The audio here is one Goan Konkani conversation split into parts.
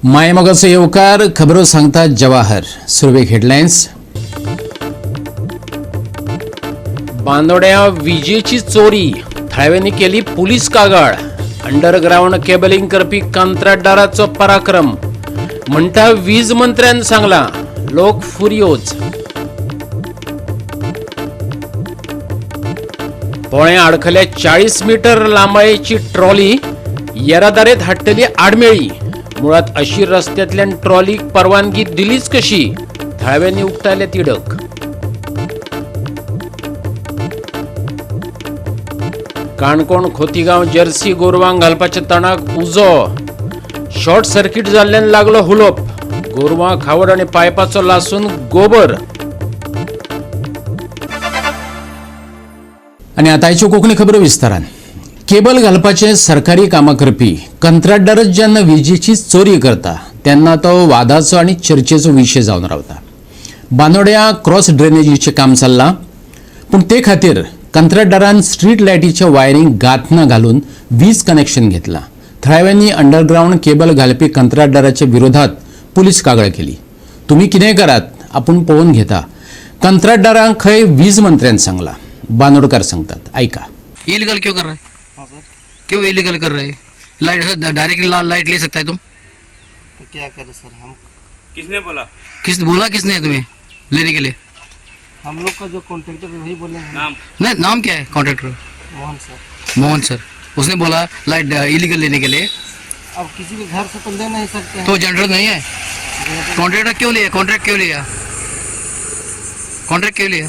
मायमोगाचो येवकार. खबरो सांगतात जवाहर. सुरवेक हेडलायन्स. बांदोड्या विजेची चोरी, थळाव्यांनी केली पुलीस कागाळ. अंडरग्रावंड केबलिंग करपी कंत्राटदाराचो पराक्रम म्हणटा वीज मंत्र्यान सांगला. लोक फुर्योज. पोळें आडखल्या 40 मीटर लांबायेची ट्रॉली येरादारेत हाडटली आडमेळी. मुळात अशी रस्त्यांतल्यान ट्रॉलीक परवानगी दिलीच कशी? थळाव्यांनी उक्तायले तिडक. काणकोण खोतीगांव जर्सी गोरवांक घालपाच्या तणाक उजो. शॉर्ट सर्किट जाल्ल्यान लागलो हुलोप. गोरवां खावड आनी पायपाचो लासून गोबर. आनी आतांच्यो कोंकणी खबरो विस्तारान. केबल घालपाचे सरकारी कामां करपी कंत्राटदारच जेन्ना विजेची चोरी करता तेन्ना तो वादाचो आनी चर्चेचो विशय जावन रावता. बांदोड्या क्रॉस ड्रेनेजीचें काम चल्लां, पूण ते खातीर कंत्राटदारान स्ट्रीट लायटीचें वायरींग गांथनां घालून वीज कनेक्शन घेतलां. थळाव्यांनी अंडरग्रावंड केबल घालपी कंत्राटदाराच्या विरोधात पुलीस कागाळ केली. तुमी कितेंय करात, आपूण पळोवन घेता, कंत्राटदारांक खंय वीज मंत्र्यान सांगलां. बांदोडकार सांगतात, ऐका. इलीगल क्यों कर रहा है? हाँ सर. क्यों इलीगल कर रहे हैं? लाइट डायरेक्ट लाइट ले सकता है तुम. तो क्या करें सर हम? किसने बोला? किस बोला किसने है तुम्हें लेने के लिए? हम लोग का जो कॉन्ट्रेक्टर, वही बोले हैं. नाम? नहीं, नाम क्या है contractor? Mohan sir. Mohan sir. उसने बोला लाइट इलीगल लेने के लिए? अब किसी के घर से तो ले नहीं सकते हैं. तो जनरेटर नहीं है? कॉन्ट्रैक्टर क्यों लिया? कॉन्ट्रैक्ट क्यों लिया? कॉन्ट्रैक्ट क्यों लिया?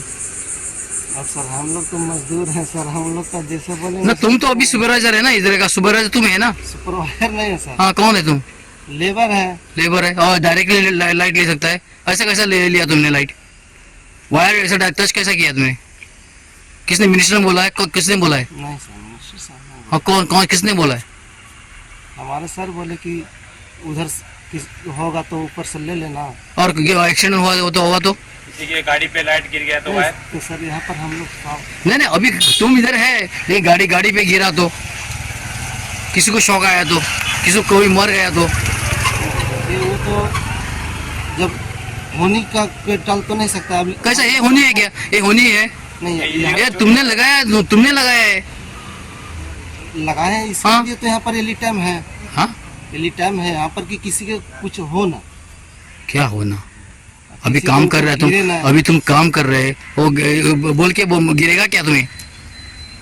अब सर, हम लोग तो मजदूर हैं सर, हम लोग का जैसे बोलेंगे. ना, तुम तो अभी सुपरवाइजर है ना इधर का? सुपरवाइजर तुम है ना? सुपरवाइजर नहीं है सर. हाँ, कौन है तुम? लेबर है. लेबर है और डायरेक्टली लाइट ले सकता है. ऐसा कैसा ले लिया तुमने लाइट? वायर ऐसा टच कैसा किया तुमने? किसने, मिनिस्टर ने बोला है? किसने बोला है? नहीं सर, मिनिस्टर साहब नहीं. हाँ, कौन कौन, किसने बोला है? हमारे सर बोले कि उधर किस होगा तो ऊपर से ले लेना. और एक्सीडेंट हुआ वो तो हुआ तो किसी के गाड़ी पे लाइट गिर गया तो वायर तो सर, यहाँ पर हम लोग नहीं नहीं, अभी तुम इधर है, ये गाड़ी गाड़ी पे गिरा तो, किसी को शॉक आया तो, किसी को कोई मर गया तो? ये वो तो जब होनी का कोई टाल तो नहीं सकता अभी. कैसा ये होनी है क्या? ये होनी है? नहीं, यहाँ ये तुमने लगाया, तुमने लगाया है. लगाए हैं इसके हाँ। लिए तो यहाँ पर एली टाइम है. हाँ. एली टाइम है यहाँ पर कि किसी के कुछ हो ना. क्या होना? अभी किसी काम को कर रहे गिरे तुम ना. अभी तुम काम कर रहे वो बोल के गिरेगा क्या तुम्हें?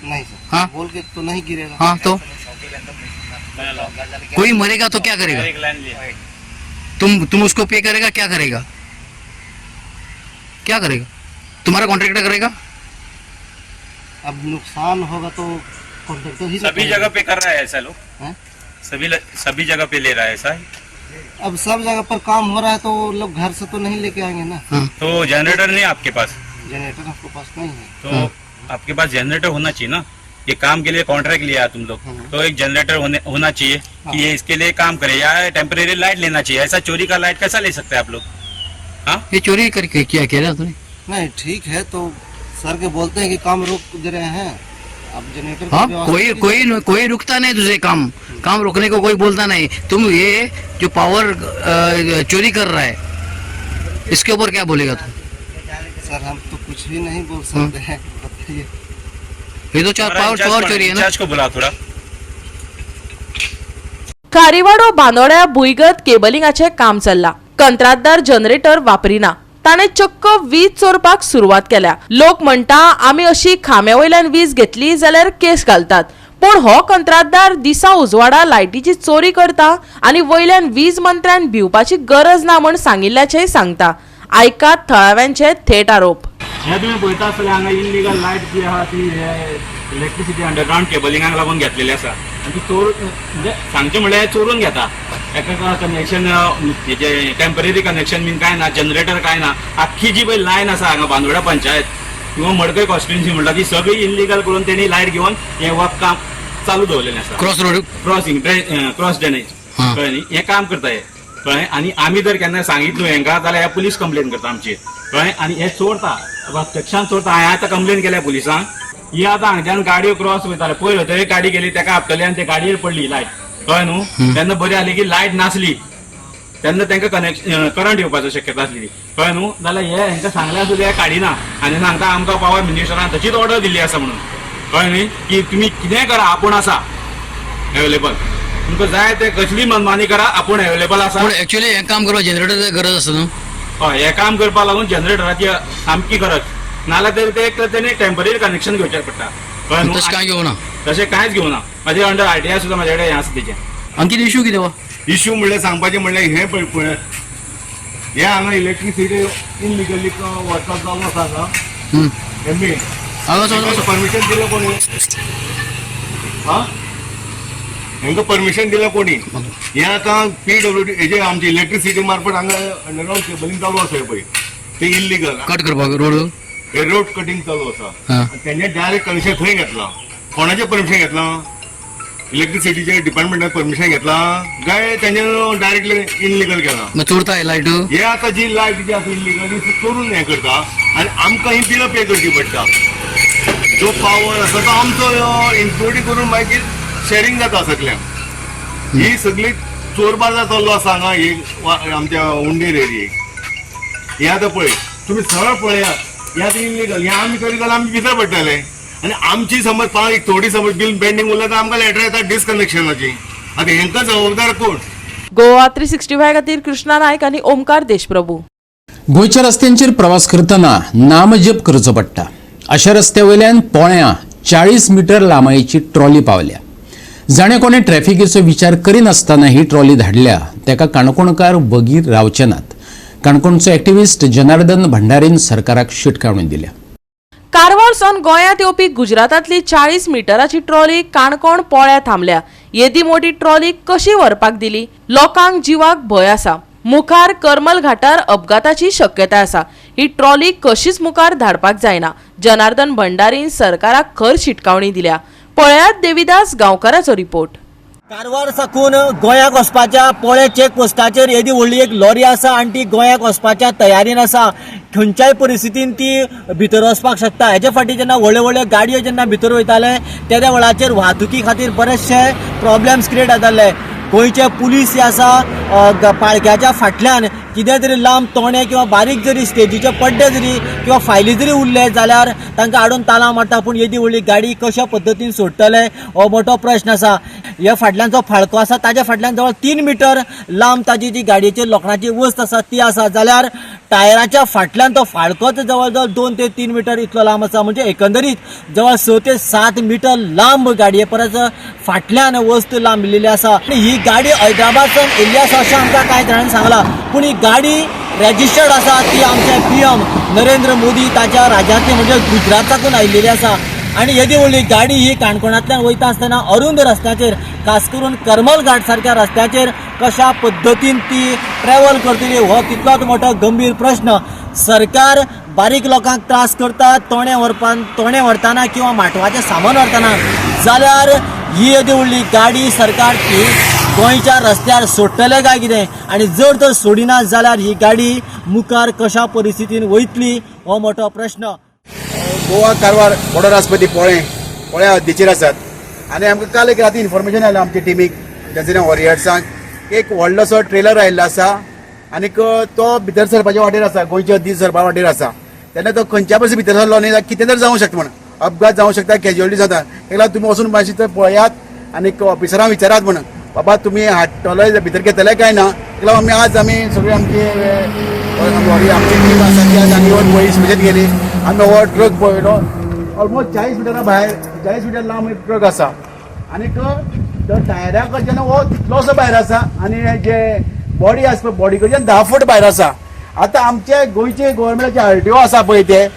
नहीं सर. हाँ? बोल के तो नहीं गिरेगा. हाँ, तो कोई मरेगा तो क्या करेगा? एक लाइन लिया. तुम उसको पे करेगा? क्या करेगा? क्या करेगा? तुम्हारा कॉन्ट्रैक्टर करेगा? अब नुकसान होगा तो कॉन्ट्रैक्टर ही सभी करेगा. जगह पे कर रहा है ऐसा लोग. हैं? सभी जगह पे ले रहा है ऐसा. अब सब जगह पर काम हो रहा है तो वो लोग घर से तो नहीं लेके आएंगे ना. हाँ. तो जनरेटर नहीं आपके पास? जनरेटर आपके पास नहीं है. तो आपके पास जनरेटर होना चाहिए ना. ये काम के लिए कॉन्ट्रैक्ट लिया तुम लोग, तो एक जनरेटर होने होना चाहिए कि ये इसके लिए काम करे या टेम्परेरी लाइट लेना चाहिए. ऐसा चोरी का लाइट कैसा ले सकते हैं आप लोग? हाँ. ये चोरी करके क्या कह रहा तुमने? नहीं, ठीक है, तो सर के बोलते हैं कि काम रोक दे रहे हैं, अब जनरेटर की हाँ. व्यवस्था कोई की. कोई कोई रुकता नहीं तुझे. काम काम रोकने को कोई बोलता नहीं. तुम ये जो पावर चोरी कर रहा है, इसके ऊपर क्या बोलेगा तुम? सर, हम तो कुछ भी नहीं बोल सकते हैं, बताइए. ये तो चार पावर पावर चोरी है ना. इंचार्ज को बुला थोड़ा. खारीवाडो बांदोड्या भुंयगत केबलिंगाचें काम चल्लां. कंत्राटदार जनरेटर वापरिना. ताणें चक्क वीज चोरपाक सुरवात केल्या. लोक म्हणटा, आमी अशी खांब्या वयल्यान वीज घेतली जाल्यार केस घालतात, पूण हो कंत्राटदार दिसा उजवाडा लायटीची चोरी करता आनी वयल्यान वीज मंत्र्यान भिवपाची गरज ना म्हूण सांगिल्ल्याचेंय सांगता. आयकात थळाव्यांचे थेट आरोप. हे तुम्ही पळयता आसतले, हांगा इलिगल लायट जी आहा ती इलेक्ट्रिसिटी अंडरग्रावंड केबलिंगाक लागून घेतलेली आसा आनी ती चोर, म्हणजे सांगचें म्हणल्यार चोरून घेता. एका कनेक्शन, हेजे टेम्पररी कनेक्शन बीन कांय ना, जनरेटर कांय ना. आख्खी जी पळय लायन आसा हांगा बांदोडा पंचायत किंवा मडकय कॉन्स्टिट्युन्सी म्हणटा ती सगळी इलिगल करून तेणी लायट घेवन हें वक काम चालू दवरलेलें आसा. Cross road. Crossing, cross drainage. हा. कळ्ळें न्ही? हें काम करता हे, कळ्ळें? आनी आमी जर केन्ना सांगित न्हू हेंकां जाल्यार हे पुलीस कंप्लेन करता आमचेर, कळ्ळें? आनी हे चोरता, प्रत्यक्षान चोरता. हांवें आतां कंप्लेन केल्या पुलिसांक. ही आतां हांगच्यान गाडयो क्रॉस वयताले, पयर थंय गाडी गेली, तेका आपटली आनी ते गाडयेर पडली लायट, कळ्ळें न्हू? तेन्ना बरें जालें की लायट नासली. तेन्ना तांकां कनेक्शन करंट येवपाचो शक्यता आसली, कळ्ळें न्हू? जाल्यार हे हेंकां सांगल्यार सुद्दां हे काडिना आनी सांगता आमकां पावर मिनिस्टरान तशीच ऑर्डर दिल्ली आसा म्हणून, कळ्ळें न्ही? की तुमी कितेंय करा, आपूण आसा अवेलेबल, तुमकां जाय ते कसली मनमानी करा, आपूण अवेलेबल आसा. पूण एक्चुअली हें काम करपाक जनरेटराची गरज आसा न्हू? हय, हें काम करपाक लागून जनरेटराची सामकी गरज, नाल्यार तरी ते एक तेणी टेम्पररी कनेक्शन घेवचें पडटा, कळ्ळें न्हू? तशें कांय घेवना? तशें कांयच घेवना. म्हाजे अंडर आरटीआय सुद्दां म्हाजे कडेन हें आसा तेजें. आनी कितें इशू कितें हो? इश्यू म्हणल्यार सांगपाचें म्हणल्यार हें पळय पळय हे हांगा इलेक्ट्रिसिटी इलिगली वचपाक चालू आसा हांगा. एम ए हांगा वचो, वचो. परमिशन दिलं कोणी? हा, हेंका परमिशन दिलं कोणी? हे आतां पीडब्ल्यूडी हेजे आमचे इलेक्ट्रिसिटी मार्फत हांगा अंडरग्रावंड केबलिंग चालू आसा, हे पळय ते इल्लिगल. कट करपाक रोड? हे रोड कटिंग चालू आसा. हा. आनी तेंचे डायरेक्ट कनेक्शन खंय घेतलां? कोणाचें परमिशन घेतलां? इलेक्ट्रिसिटीचे डिपार्टमेंटान परमिशन घेतलां काय तेंचे डायरेक्टली इनलिगल केलां? मागीर चोरता लायट? हे आतां जी लायट जी आसा इल्लिगली चोरून हें करता आनी आमकां ही बिलां पे करची पडटा. जो पावर आसा तो आमचो इन्क्लुडींग करून मागीर शेरींग जाता सगळ्यांक. ही सगळी चोर बाजार चाललो आसा हांगा ही आमच्या उंडेर एरियेक. हे आतां पळय तुमी सरळ पळयात, हे आतां इल्लिगल, हे आमी करीत जाल्यार आमी भितर पडटले आनी आमची समज पांच एक थोडी समज बील पेंडींग उरलें जाल्यार आमकां लेटर येता डिसकनेक्शनाची. आतां हेंकां जबाबदार कोण? गोवा 365 खातीर कृष्णा नायक आनी ओमकार देशप्रभू. गोंयच्या रस्त्यांचेर प्रवास करतना नामजप करचो पडटा. अशा रस्त्या वयल्यान पोळ्यां 40 मिटर लांबायेची ट्रॉली पावल्या. जाणें कोणें ट्रॅफिकेचो विचार करिनासतना ही ट्रॉली धाडल्या तेका काणकोणकार वगीर रावचे नात. काणकोणचो एक्टिविस्ट जनार्दन भंडारीन सरकाराक शिटकावणी दिल्या. कारवार सावन गोंयांत येवपी गुजरातांतली 40 मिटराची ट्रॉली काणकोण पोळ्या थांबल्या. येदी मोठी ट्रॉली कशी व्हरपाक दिली? लोकांक जिवाक भंय आसा. मुखार करमल घाटार अपघाताची शक्यताय आसा. ही ट्रॉली कशीच मुखार धाडपाक जायना. जनार्दन भंडारीन सरकाराक खर शिटकावणी दिल्या. पळयात देविदास गांवकाराचो रिपोर्ट. कारवार साकून गोंयाक वचपाच्या पोळे चेक पोस्टाचेर येदी व्हडली एक लॉरी आसा आनी ती गोंयाक वचपाच्या तयारीन आसा. खंयच्याय परिस्थितीन ती भितर वचपाक शकता. हेजे फाटीं जेन्ना व्हडल्यो व्हडल्यो गाडयो जेन्ना भितर वयताले तेद्या वेळाचेर वाहतुकी खातीर बरेचशे प्रॉब्लेम्स क्रिएट जाताले. गोंयचे पुलीस जे आसा पाळक्याच्या फाटल्यान कितें तरी लांब तोणे किंवा बारीक जरी स्टेजीचे पड्डे जरी किंवा फायली जरी उरले जाल्यार तांकां हाडून तालां मारता. पूण येदी व्हडली गाडी कशा पद्दतीन सोडटले हो मोठो प्रश्न आसा. ह्या फाटल्यान जो फाळको आसा ताज्या फाटल्यान जवळ 3 मिटर लांब ताजी जी गाडयेची लोखणाची वस्त आसा ती आसा, जाल्यार टायराच्या फाटल्यान तो फाळकोच जवळ जवळ 2 ते 3 मिटर इतलो लांब आसा. म्हणजे एकंदरीत जवळ 6 ते 7 मिटर लांब गाडये परस फाटल्यान वस्त लांबिल्ली आसा. ही गाडी हैदराबादसान येयल्ली आसा अशें आमकां कांय जाणांनी सांगलां, पूण ही गाडी रेजिस्टर्ड आसा ती आमच्या PM Narendra Modi ताच्या राज्यांतली म्हणजे गुजराताकून आयिल्ली आसा. आनी येदी व्हडली गाडी ही काणकोणांतल्यान वयता आसतना अरुंद रस्त्याचेर खास करून करमल घाट सारक्या रस्त्याचेर कशा पद्दतीन ती ट्रॅव्हल करतली हो तितलोच मोठो गंभीर प्रश्न. सरकार बारीक लोकांक त्रास करता तोणे व्हरतना किंवा माटवाचें सामान व्हरतना, जाल्यार ही येदी व्हडली गाडी सरकार ती गोंयच्या रस्त्यार सोडटले काय कितें? आनी जर तर सोडिना जाल्यार ही गाडी मुखार कशा परिस्थितीन वयतली हो मोठो प्रश्न. गोवा कारवार बॉर्डर आसा पळय ती पोळें पोळ्या हद्दीचेर आसात आनी आमकां काल एक राती इन्फॉर्मेशन आयलें आमच्या टिमीक जंजिरा वॉरियर्सांक एक व्हडलोसो ट्रेलर आयिल्लो आसा आनीक तो भितर सरपाच्या वाटेर आसा, गोंयच्या हद्दीर सरपा वाटेर आसा. तेन्ना तो खंयच्या पासून भितर सरलो न्ही जाल्यार कितें तरी जावंक शकता, म्हण अपघात जावंक शकता, कॅज्युअलिटी जाता. ताका लागून तुमी वचून मातशें थंय पळयात आनीक ऑफिसरांक विचारात म्हण बाबा तुमी हाडटले भितर घेतले काय ना. ताका लागून आमी आज आमी सगळी आमची आमची टीम आसा ती आज आमी येवन पळय इन्स्पेक्शन केली. आमी हो ट्रक पळयलो ऑलमोस्ट 40 मिटरा भायर, 40 मिटर लांब एक ट्रक आसा आनीक तो टायरा कडच्यान हो तितलोसो भायर आसा आनी जे बॉडी आसा पळय बॉडी कडच्यान 10 फूट भायर आसा. आतां आमचे गोंयचे गोवोरमेंटाचे RTO आसा पळय ते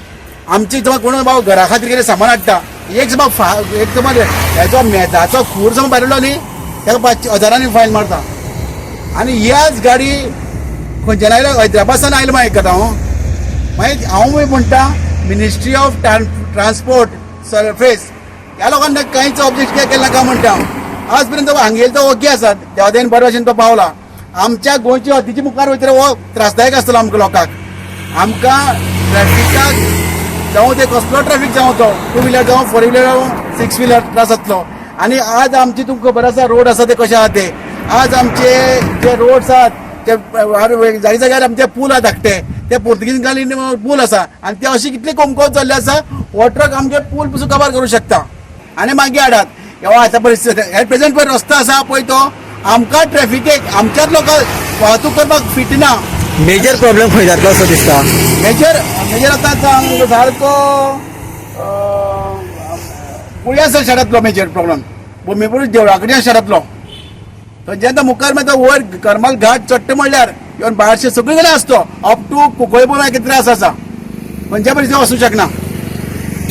आमची समज कोण बाबा घरा खातीर कितें सामान हाडटा, एक समज एक समज हेचो मेजाचो खूर समज भायर न्ही ताका 5 हजारांनी फायन मारता. आनी ह्याच गाडी खंयच्यान आयलो? हैदराबादसान आयलो मागीर आयकता हांव. मागीर हांव म्हणटा मिनिस्ट्री ऑफ ट्रान्सपोर्ट सरफेस ह्या लोकांना कांयच ऑब्जेक्शन केलें नाका म्हणटा हांव. आज पर्यंत हांगेलो तो ओके आसा, देवादयेन बरे भशेन तो पावला. आमच्या गोंयच्या हद्दीच्या मुखार वयतरे हो त्रासदायक आसतलो आमकां लोकांक. आमकां ट्रॅफिकाक जावं ते कसलो ट्रॅफीक जावं, तो 2 व्हिलर जावं, 4 व्हिलर जावं, 6 व्हिलर त्रास जातलो. आनी आज आमची तुमकां खबर आसा रोड आसा ते कशे आहा ते. आज आमचे जे रोड्स आहात ते जागे जाग्यार आमचे पूल आहा धाकटे, ते पोर्तुगीज घालीन पूल आसा आनी ते अशी कितली कमकुवत जाल्ले आसा, हो ट्रक आमगे पूल पसून कबार करूं शकता. आनी मागीर हाडात हो आतां परिस्थिती एट प्रेझेंट पळय रस्तो आसा पळय तो आमकां ट्रॅफिकेक आमच्याच लोकांक वाहतूक करपाक फिट ना. मेजर प्रॉब्लेम खंय जातलो असो दिसता? मेजर मेजर आतां सारको कुळ्या शारांतलो मेजर प्रॉब्लम भुमीपूर देवळा कडेन शारांतलो थंयच्यान तो मुखार मागीर तो वयर करमल घाट चडटा म्हणल्यार इवन बार्शे सगळे कडेन आसतो अप टू कुंकळे पर्यंत कितें त्रास आसा, खंयच्या परिस्थिती वचूंक शकना.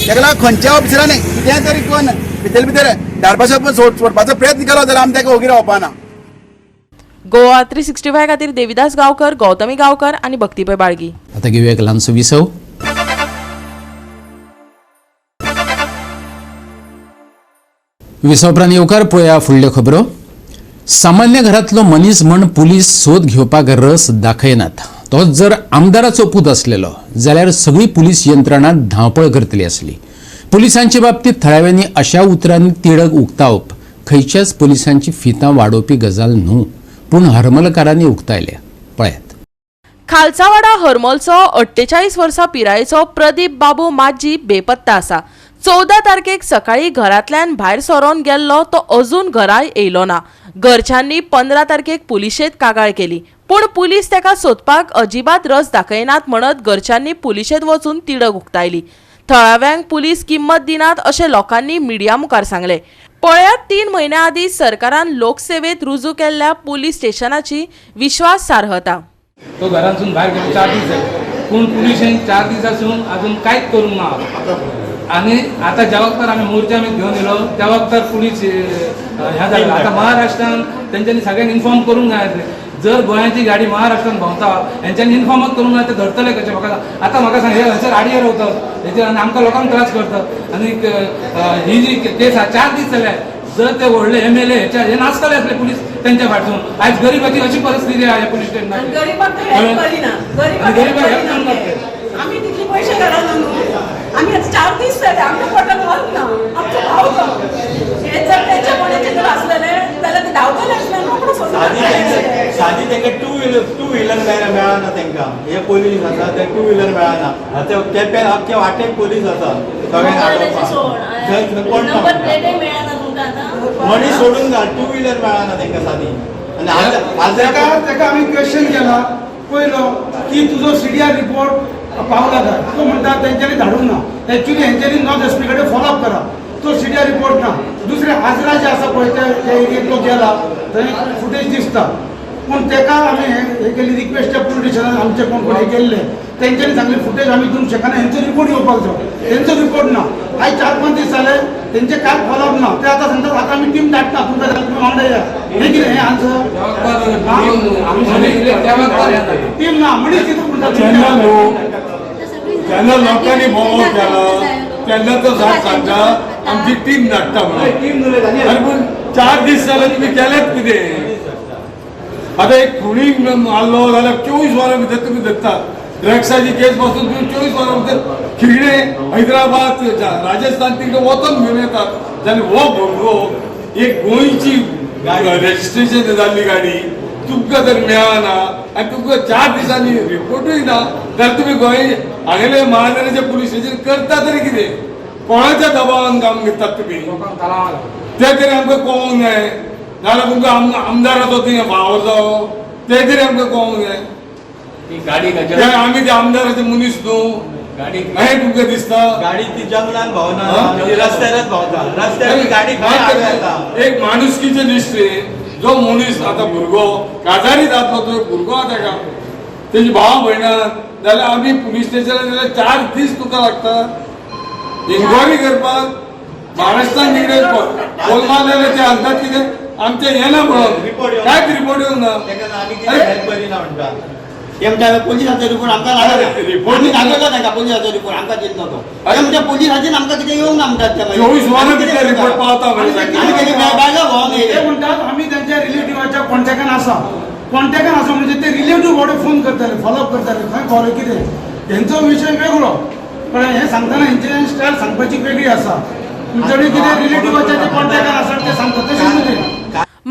ताका लागून खंयच्या ऑफिसरांनी कितेंय तरी करून भितर भितर धाडपाचो पण सोडपाचो प्रयत्न केलो जाल्यार आमी ताका ओगी रावपा ना. गोवा 365 खातीर देविदास गांवकर, गौतमी गांवकर आनी भक्तीपै बाळगी. आतां घेवया एक ल्हानसो विसव. विसव उपरांत येवकार. पळया फुडल्यो खबरो. सामान्य घरांतलो मनीस म्हण पुलीस सोद घेवपाक रस दाखयनात. तोच जर आमदाराचो पूत आसलेलो जाल्यार सगळी पुलीस यंत्रणा धांवपळ करतली आसली. पुलिसांचे बाबतींत थळाव्यांनी अशा उतरांनी तिडक उक्तावप खंयच्याच पुलिसांची फितां वाडोवपी गजाल न्हू, पूण हरमलकारांनी उक्तायल्या. पळयात. खालसावाडा हरमलचो 48 वर्सां पिरायेचो प्रदीप बाबू माजी बेपत्ता आसा. 14 तारखेक सकाळी घरांतल्यान भायर सरोन गेल्लो तो अजून घरा येयलो ना. घरच्यांनी 15 तारखेक पुलिशेंत कागाळ केली, पूण पुलीस ताका सोदपाक अजिबात रस दाखयनात म्हणत घरच्यांनी पुलिशेंत वचून तिडक उक्तायली. थळाव्यांक पुलीस किंमत दिनात अशें लोकांनी मिडिया मुखार सांगलें. पळयात, 3 म्हयन्यां आदीं सरकारान लोकसेवेंत रुजू केल्ल्या पुलीस स्टेशनाची विश्वासार्हता. तो घरांतसून भायर गेलो 4 दीस जाले, पूण पुलिशेन 4 दिसासून अजून कांयच करूंक ना. आनी आतां ज्या वक्तार आमी मोर्चा आमी घेवन येयलो त्या वक्तार पुलीस ह्या जालें. आतां महाराष्ट्रान तेंच्यांनी सगळ्यांक इन्फॉर्म करूंक जाय आसलें. जर गोंयाची गाडी महाराष्ट्रान भोंवता हेंच्यांनी इन्फॉर्मच करूंक जाय, ते धरतले कशें? म्हाका आतां म्हाका सांग, हे हंसर आडयेर वतात हेचेर आनी आमकां लोकांक त्रास करतात. आनी ही जी केस आसा 4 दीस जाले, जर ते व्हडले एम एल ए हेच्या हे नासतले आसले पुलीस तेंच्या फाटसून. आयज गरिबाची अशी परिस्थिती आहा ह्या पुलीस स्टेशनार. गरिबाक तर हेल्प करिना, गरिबाक गरिबाक हेल्प हेल्प करिना. करना. आमी तितली पयशे घरान न्हू, आमी आतां 4 दीस जाले आमच्या पोटान वच ना. आमचो भाव तो हे जर तेच्या कोणाचे जर आसलेले जाल्यार ते धांवतले आसले रोकडो सोदून. सादी तांकां टू व्हिलर मेळना तांकां. हे पोलीस आसा ते टू व्हिलर मेळना. आतां केप्यां आमच्या वाटेक पोलीस आसा सगळ्यांक आडोवपाक, कोण मनीस सोडून घाल, टू व्हिलर मेळना तांकां सादी. आनी ताका आमी क्वेश्चन केला पयलो की तुजो सीडीआर रिपोर्ट पावला काय? तो म्हणटा तेंच्यांनी धाडूंक ना. एक्चुली हेंच्यांनी नॉर्थ एस पी कडेन फॉलोअप करा, तो सीडीआर रिपोर्ट ना. दुसरें आजरा जे आसा पळय त्या एरियेत तो गेला, थंय फुटेज दिसता. पूण ताका आमी हे केली रिक्वेस्ट त्या पुलीस स्टेशनान आमचे कोण कोण हे केल्ले तेंच्यांनी सांगले फुटेज आमी दिवंक शकना, हेंचो रिपोर्ट येवपाक जाय. तेंचो रिपोर्ट ना. आयज 4-5 दीस जाले, तेंचे कांय फॉलोअप ना. ते आतां सांगतात आतां आमी टीम धाडटा तुमकां, जाल्यार तुमी वांगडा या. हें कितें हें आन्सर? टीम ना मनीस कितें म्हणटा? जेन्ना लोकांनी बोवाळ केला तेन्ना तो सांगता आमची टीम धाडटा म्हणून. अरे पूण 4 दीस जाले तुमी केलेच कितें? आतां एक खुणी मारलो जाल्यार 24 वरां भितर तुमी धरता. ड्रग्साची केस पासून तुमी 24 वरां भितर खिगडे हैदराबाद राजस्थान तिकडे वचोन घेवन येतात. जाल्यार हो भुरगो एक गोंयची रजिस्ट्रेशन जाल्ली गाडी तुमकां जर मेळना आनी तुमकां 4 दिसांनी रिपोर्टूय ना जाल्यार तुमी गोंय हांगेले महानगराचे पुलीस स्टेशन करता तरी कितें? कोणाच्या दबावान काम घेतात तुमी ते तरी आमकां कळोंक जाय. नाजाल्यार तुमकां आमदाराचो थंय फावर जावो ते तरी आमकां कळोंक जाय. गाडी आमी ते आमदाराचे मनीस न्हू अशें तुमकां दिसता? गाडी ती जंगलान भोंवना, रस्त्यारच भोंवता. रस्त्यार गाडी एक माणुसकीचे दृश्टीन जो मनीस आतां भुरगो काजारी जातलो तो भुरगो आहा ताका तेजी भाव भयणां जाल्यार आमी पुलीस स्टेशनार जाल्यार 4 दीस तुका लागता इन्क्वायरी करपाक. महाराष्ट्रान तिकडे कोलमा जाल्यार ते सांगतात कितें आमचें येना म्हणून, कांयच रिपोर्ट येवंक ना. हेल्प करिना म्हणटा ते. म्हणटा पोलिसाचो रिपोर्ट आमकां लागना. रिपोर्ट दाखयलो तांकां, पोलिसाचो रिपोर्ट आमकां दिलो तो. ते म्हणटा पोलिसाचेर आमकां कितें येवंक ना म्हणटात ते. 24 वरां भितर रिपोर्ट पावता. बायलो भोंवोन ते म्हणटात आमी त्यांच्या रिलेटिव्हाच्या कॉन्टॅक्टान आसा. कॉन्टॅक्टान आसा म्हणजे ते रिलेटिव्ह बॉडे फोन करताले, फॉलोअप करताले खंय पावले कितें. हेंचो विशय वेगळो, पण हें सांगतना हेंचे स्टायल सांगपाची वेगळी आसा. तुमचे कितें रिलेटिव्हाच्या ते कॉन्टॅक्टान आसा ते सांगतात तशें न्हू.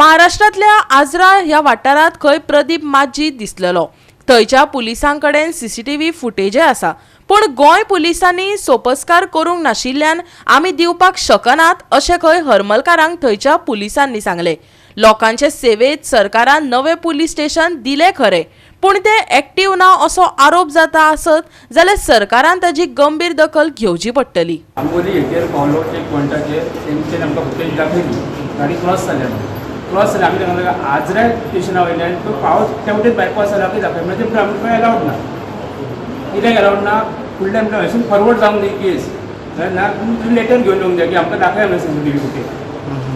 महाराष्ट्रांतल्या आजरा ह्या वाठारांत खंय प्रदीप माजी दिसलेलो. थंयच्या पुलिसां कडेन सीसीटीव्ही फुटेजय आसा, पूण गोंय पुलिसांनी सोपस्कार करूंक नाशिल्ल्यान आमी दिवपाक शकनात अशें खंय हरमलकारांक थंयच्या पुलिसांनी सांगलें. लोकांचे सेवेत सरकारान नवे पुलीस स्टेशन दिले खरे, पूण ते एक्टीव ना असो आरोप जाता आसत जाल्यार सरकारान ताजी गंभीर दखल घेवची पडटली. आंबोली हेचेर पावलो चेक पॉयंटाचेर तेंच्यानी आमकां फुटेज दाखयली. गाडी क्रॉस जाल्या, क्रॉस जाल्या आमी तांकां आजरा स्टेशना वयल्यान तो पावस तेवटेन बायपास जाल्या खंय दाखय म्हणजे ते आमकां एलावड ना. कित्याक एलावड ना? फुडल्यान म्हणल्यार हयसून फॉरवर्ड जावंक जाय केस, ना तुमी लेटर घेवन येवंक जाय की आमकां दाखय म्हणून सीसीटीव्ही फुटेज.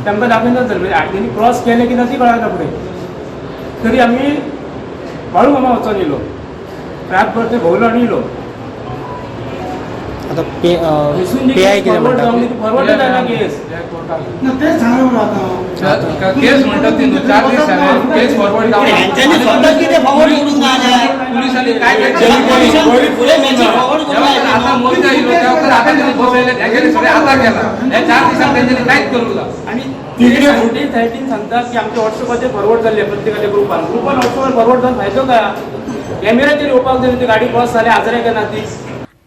तांकां दाखयना जालें म्हणजे तेणी क्रॉस केलें की ना ती कळना फुडें. तरी आमी बाळूमामा वचोन येयलो, रातभर ते भोंवलो आनी येयलो. आता फॉरवर्ड फॉरवर्ड जायना केस. ना तेच सांगलो आतां. केस म्हणटात ती 4 दीस जाले केस फॉरवर्ड जावंक. हेंच्यांनी स्वता कितें फॉरवर्ड करूंक ना पुलिसांनी काय आतां मोर्चा येयलो त्या वखत आतां तेणी बसयले हें सगळें आतां केलां. ह्या 4 दिसांक तेंच्यांनी कांयच करूंक ना. आनी फुटेज सायटीन सांगता की आमच्या वॉट्सएपाचेर फॉरवर्ड जाल्ले प्रत्येकाच्या ग्रुपान ग्रुपान वॉट्सएपार फॉरवर्ड जावन फायदो काय? कॅमेराचेर येवपाक जाय ती गाडी क्रॉस जाली आजरा काय ना ती.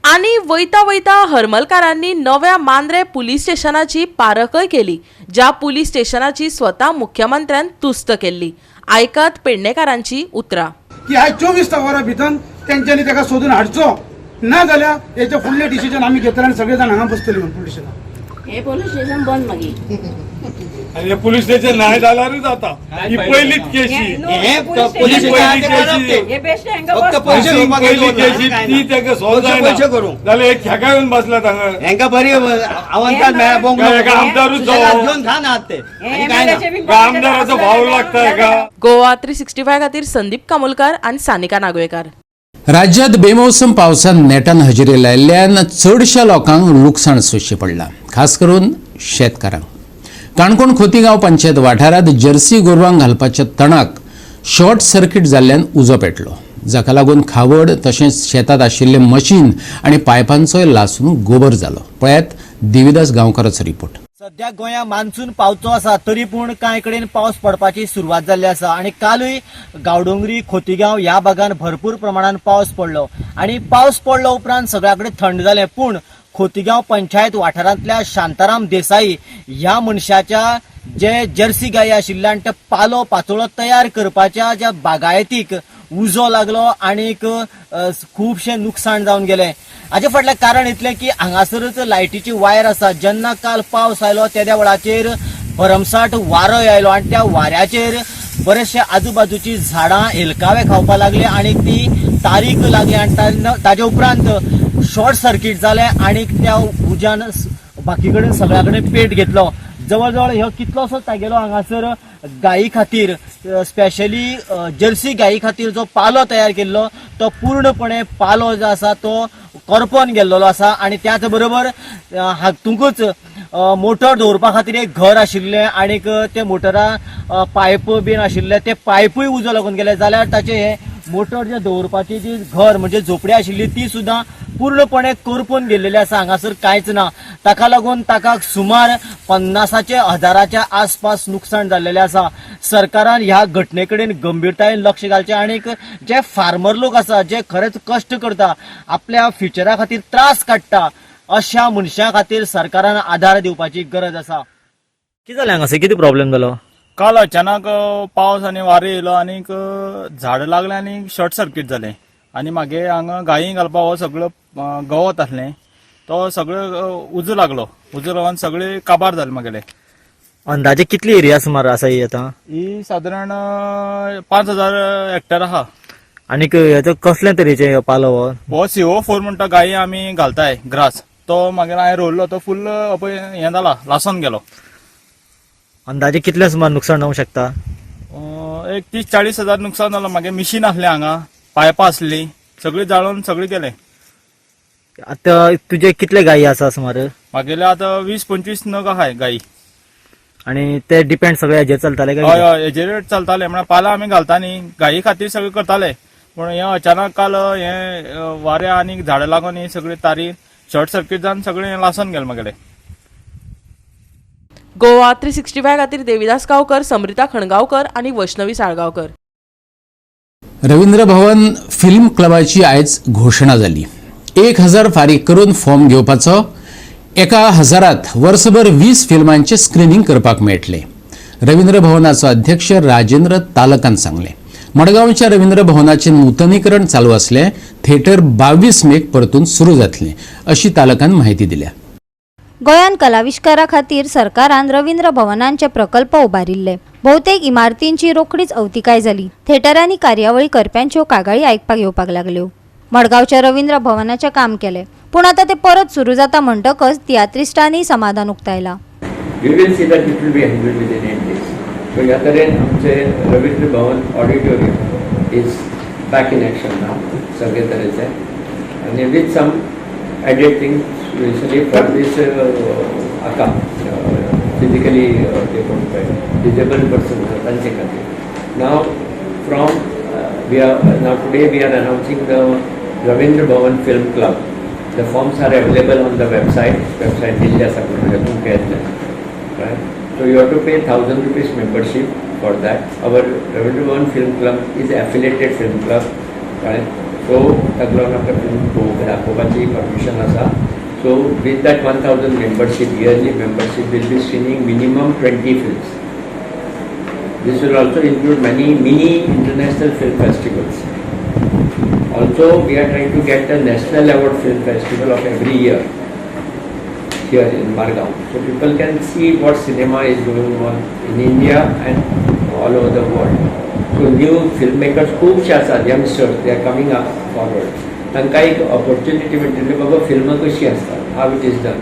आनी वयता वयता हरमलकारांनी नव्या मांद्रे पुलीस स्टेशनाची पारखय केली, ज्या पुलीस स्टेशनाची स्वता मुख्यमंत्र्यान तुस्त केल्ली. आयकात पेडणेकारांची उतरां. की आयज 24 वरां भितर तेंच्यांनी ताका सोदून हाडचो, ना जाल्यार हेचे फुडले डिसिजन आमी घेतले आनी सगळे जाण हांगा बसतले म्हणून पुलीस स्टेशनार. हे पुलीस स्टेशन बंद मागीर. आनी पुलीस स्टेशन नाही जाल्यारूच जाता. ही पयलीच केशी, पयली केशी ती ताका सॉल्व जायना जाल्यार एक खेका येवन बसला हांगा. हेंका बरी अवंतान मेळ्ळा बोंगलो आमदारूच घेवन खानात ते. आमदाराचो भाव लागता हेका. गोवा 365 खातीर संदीप कामोलकार आनी सानिका नागवेकार. राज्यात बेमोसम पावसान नेटान हजेरी लायिल्ल्यान चडश्या लोकांक लुकसाण सोंसचें पडलां, खास करून शेतकारांक. काणकोण खोतीगांव पंचायत वाठारांत जर्सी गोरवांक घालपाच्या तणाक शॉर्ट सर्किट जाल्ल्यान उजो पेटलो, जाका लागून खावड तशेंच शेतांत आशिल्लें मशीन आनी पायपांचोय लासून गोबर जालो. पळयात देविदास गांवकाराचो रिपोर्ट. सध्या गोंया मान्सून पावचो आसा तरी पूण कांय कडेन पावस पडपाची सुरवात जाल्ली आसा आनी कालूय गांवडोंगरी खोतीगांव ह्या भागान भरपूर प्रमाणान पावस पडलो आनी पावस पडलो उपरांत सगळ्या कडेन थंड जालें. पूण खोतीगांव पंचायत वाठारांतल्या शांताराम देसाई ह्या मनशाच्या जे जर्सी गायी आशिल्ल्या आनी ते पालो पातोळो तयार करपाच्या ज्या बागायतीक उजो लागलो आनीक खुबशें नुकसाण जावन गेलें. हाचे फाटलें कारण इतलें की हांगासरच लायटीची वायर आसा. जेन्ना काल पावस आयलो तेद्या वेळाचेर भरमसाठ वारो आयलो आनी त्या वाऱ्याचेर बरेचशे आजूबाजूची झाडां हेलकावे खावपाक लागले आनी ती तारीक लागली आनी ताजे उपरांत शॉर्ट सर्किट जालें आनी त्या उज्यान बाकी कडेन सगळ्या कडेन पेट घेतलो. जवळ जवळ ह्यो कितलोसो तागेलो हांगासर गायी खातीर स्पेशली जर्सी गायी खातीर जो पालो तयार केल्लो तो पूर्णपणे पालो जो आसा तो करपोन गेल्लो आसा आनी त्याच बरोबर हातूंकच मोटर दवरपा खातीर एक घर आशिल्लें आनीक ते मोटरा पायप बीन आशिल्ले ते पायपूय उजो लागून गेले. जाल्यार ताचे हे मोटर जे दवरपाची जी घर म्हणजे झोपडी आशिल्ली ती सुद्दां पूर्णपणे करपून गेल्लेली आसा. हांगासर कांयच ना. ताका लागून ताका सुमार 50 हजाराच्या आसपास नुकसाण जाल्लेलें आसा. सरकारान ह्या घटने कडेन गंभीरतायेन लक्ष घालचें आनीक जे फार्मर लोक आसा जे खरेंच कश्ट करता आपल्या फ्युचरा खातीर त्रास काडटा अशा मनशां खातीर सरकारान आधार दिवपाची गरज आसा. कितें जालें हांगासर? कितें प्रॉब्लेम जालो? काल अचानक पावस आनी वारें येयलो आनीक झाड लागलें आनी शॉर्ट सर्किट जालें आनी मागीर हांगा गायी घालपा हो सगळो गवत आसलें तो सगळो उजो लागलो. उजो लागून सगळे काबार जाले मागेले. अंदाजे कितली एरिया सुमार आसा ही आतां? ही सादारण 5000 हेक्टर आहा. आनीक हेजो कसले तरेचे पालो हो? हो CO4 म्हणटा गायी आमी घालताय ग्रास, तो मागीर हांवें रोवल्लो तो फुल्ल पळय हें जाला लासून गेलो. अंदाजे कितले सुमार नुकसान जावंक शकता? एक 30-40 हजार नुकसान जालां. मागीर मिशीन आसलें हांगा, पायपां आसलीं, सगळीं जाळून सगळीं गेलें. आतां तुजे कितले गायी आसा सुमार? मागेले आतां 20-25 नग आहाय गायी. आनी ते डिपेंड सगळे हेजेर चलताले काय? हय हय हेजेर चलताले. म्हळ्यार पाला आमी घालता न्ही, गायी खातीर सगळें करताले. पूण हें अचानक काल हें वाऱ्या आनी झाडां लागून ही सगळी तारी शॉर्ट सर्किट जावन सगळें लासून गेलें मागेलें. गोवा 365 खातीर देविदास गांवकर, समृता खणगांवकर आनी वैष्णवी साळगांवकर. रवींद्र भवन फिल्म क्लबाची आयज घोशणा जाली. 1000 फारीक करून फॉर्म घेवपाचो. 1000त वर्सभर 20 फिल्मांचें स्क्रिनींग करपाक मेळटलें. रवींद्र भवनाचो अध्यक्ष राजेंद्र तालकान सांगलें, मडगांवच्या रवींद्र भवनाचें नूतनीकरण चालू आसलें. थिएटर 22 मेक परतून सुरू जातलें अशी तालकान म्हायती दिल्या. गोंयांत कलाविष्कारा खातीर सरकारान रवींद्र भवनांचे प्रकल्प उबारिल्ले. बहुतेक इमारतींची रोखडीच अवतिकाय जाली. थेटरांनी कार्यावळी करप्यांच्यो कागाळी आयकपाक येवपाक लागल्यो. मडगांवच्या रवींद्र भवनाचें काम केलें, पूण आतां तें परत सुरू जाता म्हणटकच तियात्रिस्टांनी समाधान उक्तायलां. We will see that it will be handled within 8 days. So ह्या तरेन आमचे Ravindra Bhavan auditorium is back in action now सगळे तरेचे आनी with some added things, specially for this हाका फिजिकली ते कोण पळय डिजेबल पर्सन आसा तांचे खातीर. Now from we are now today we are announcing the Ravindra Bhavan Film Club. The forms are available on the website. Website दिल्ली आसा म्हणून तुमकां येतलें, right? So you have to pay ₹1,000 membership for that. Our Ravindra Bhavan Film Club is affiliated film club, right? So ताका लागून आमकां फिल्म पळोवंक दाखोवपाची परमिशन आसा. So with that 1,000 membership, yearly membership, will be screening minimum 20 films. This will also include many mini international film festivals. Also, we are trying to get the National Award Film Festival of every year here in Margao. So people can see what cinema is going on in India and all over the world. So new filmmakers खूबशे आसात, youngsters, they are coming up forward. तांकां एक ऑपॉर्च्युनिटी मेळटली, बाबा फिल्मां कशी आसतात, how it is done.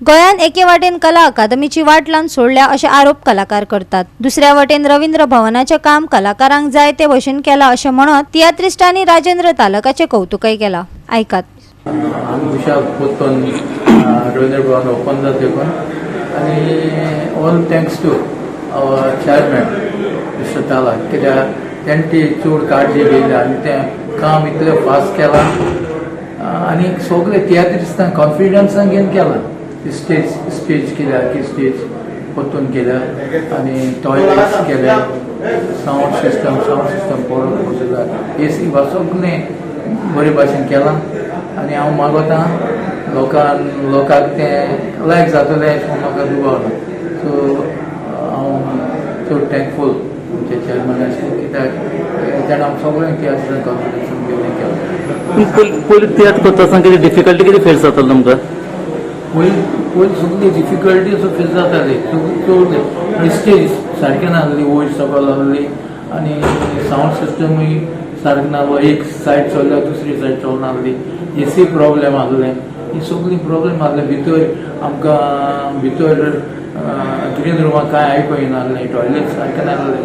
गोंयांत एके वाटेन कला अकादमीची वाट लावन सोडल्या अशे आरोप कलाकार करतात, दुसऱ्या वटेन रवींद्र भवनाचें काम कलाकारांक जाय ते भशेन केलां अशें म्हणत तियात्रिस्टांनी राजेंद्र तालकाचें कौतुकय केलां. आयकात. आमी खुशाल पोत्तून रवींद्र भवन ओपन जाता देखून आनी all thanks to our chairman Mister Talak, कित्याक तेणें ती चड काळजी घेयली आनी तें काम इतलें फास्ट केलां आनी सगळे तियात्रिस्तांक कॉन्फिडन्सान घेवन केलां. स्टेज स्टेज केल्या की स्टेज परतून केल्या आनी टॉयलेट्स केले, सावंड सिस्टम परत बसयला, एसी बा सगळें बरे भाशेन केलां. आनी हांव मागोता लोकांक तें लायक जातलें अशें म्हूण म्हाका दुबाव ना. सो हांव चड थँकफूल आमच्या चेअरमॅनाचे, कित्याक तेणें आमकां सगळ्यांक तियात्रान कॉन्फिडन्सान घेवन केलां. पयलीं तियात्र करता आसतना कितें डिफिकल्टी कितें फेस जातालो तुमकां? पयलीं पयलीं सगळी डिफिकल्टी असो फेस जाताली चड. स्टेज सारकें नासली, वयर सकल आहली आनी सावंड सिस्टमूय सारकें नासलो. एक सायड चल्ल्यार दुसरी सायड चलनासली. एसी प्रॉब्लेम आहले. ही सगळी प्रॉब्लेम आहले. भितर आमकां भितर ग्रीन रुमाक कांय आयको येनासलें. टॉयलेट सारकें नासलें,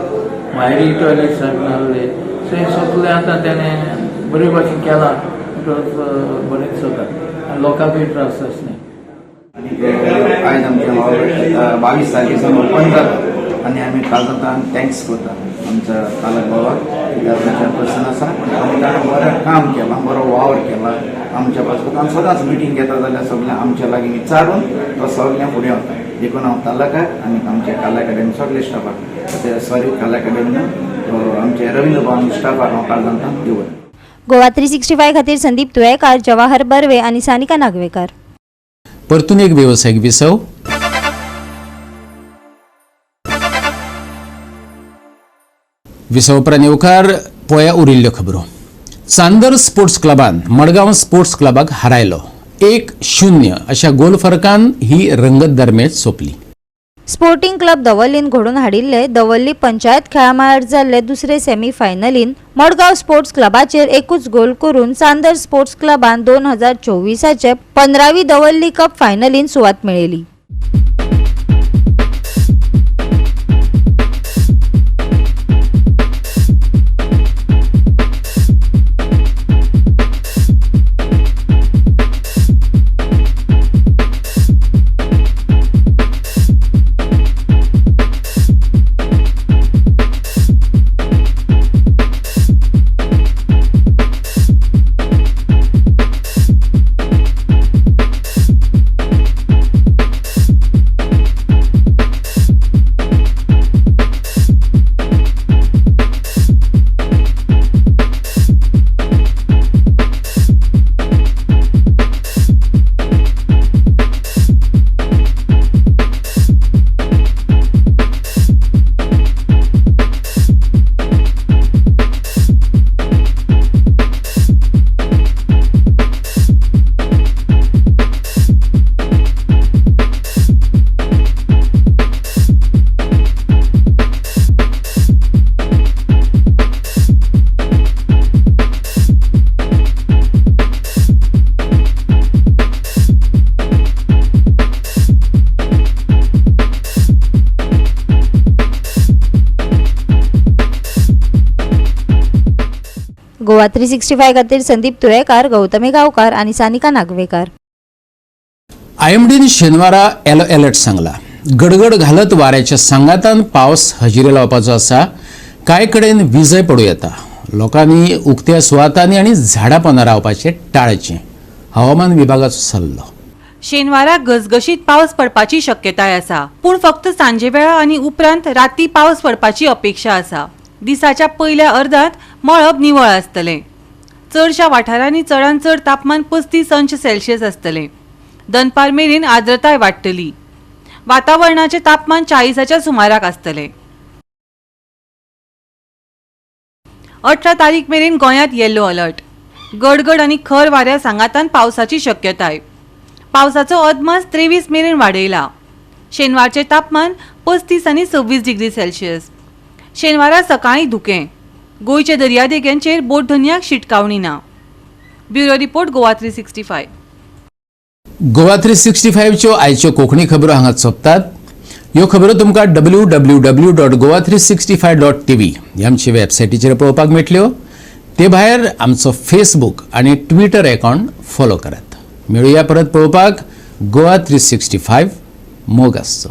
भायरूय टॉयलेट सारकें नासलें. सो हें सगळें आतां तेणें बरे भाशेन केलां. बरें दिसता आनी लोकांकूय त्रास जावचे. आयज आमचें हॉल 22 तारखेसान ओपन जाता आनी आमी कालजतान thanks करता आमच्या तालक बाबाक, कित्याक चेअरपर्सन आसा आनी ताणें बरें काम केलां, बरो वावर केला आमच्या पासत. आमी सदांच मिटींग घेता जाल्यार सगळें आमच्या लागीं विचारून तो सगळें फुडें वता. देखून हांव तालकाक आनी आमच्या कला अकादमी सगळे स्टाफाक, सॉरी, कला अकादमी आमच्या रवींद्र भवन स्टाफाक हांव काळजांतल्यान दिवं. गोवा 365 खातीर संदीप तुयेकार, जवाहर बर्वे आनी सानिका नागवेकर. परतून एक वेवसायीक विसव. विसव उपरांत येवकार पोया उरिल्ल्यो खबरो. चांदर स्पोर्ट्स क्लबान मडगांव स्पोर्ट्स क्लबाक हारायलो. 1-0 अशा गोल फरकान ही रंगतदार मॅच सोंपली. स्पोर्टिंग क्लब दवर्लीन घडोवन हाडिल्ले दवर्ली पंचायत खेळामळार जाल्ले दुसरे सेमी फायनलीन मडगांव स्पोर्ट्स क्लबाचेर एकूच गोल करून चांदर स्पोर्ट्स क्लबान 2024आचे 15वी दवर्ली कप फायनलीन सुवात मेळयली. गोवा 365 खातीर संदीप तुयेकार, गौतमी गांवकार आनी सानिका नागवेकार. आयएमडीन शेनवारा येलो अलर्ट सांगला. गडगड घालत वाऱ्याच्या सांगातान पावस हजेरी लावपाचो आसा. कांय कडेन विजय पडूं येता. लोकांनी उक्त्या सुवातांनी आनी झाडां पोंदा रावपाचें टाळचें, हवामान विभागाचो सल्लो. शेनवारा घसघशीत पावस पडपाची शक्यताय आसा, पूण फक्त सांजेवेळा आनी उपरांत राती पावस पडपाची अपेक्षा आसा. दिसाच्या पयल्या अर्दांत मळब निवळ आसतलें. चडशा वाठारांनी चडांत चड तापमान 35 अंश सेल्सियस आसतलें. दनपार मेरेन आर्द्रताय वाडटली. वातावरणाचें तापमान 40च्या सुमाराक आसतलें. 18 तारीख मेरेन गोंयांत येल्लो अलर्ट. गडगड आनी खर वाऱ्या सांगातान पावसाची शक्यताय. पावसाचो अदमास 23 मेरेन वाडयला. शेनवारचें तापमान 35 आनी 26 डिग्री सेल्सियस. शेनवारा सकाळीं धुकें. गोंयच्या दर्यादेगांचेर बोटधनयाक शिटकावणी ना. Bureau report, Goa 365. Goa 365च्यो आयच्यो कोंकणी खबरो हांगा सोंपतात. ह्यो खबरो तुमकां www.goa365.tv ह्या आमचे वेबसायटीचेर पळोवपाक मेळटल्यो. ते भायर आमचो फेसबूक आनी ट्विटर अकावंट फॉलो करात. मेळुया परत पळोवपाक गोवा 365. मोग आसचो.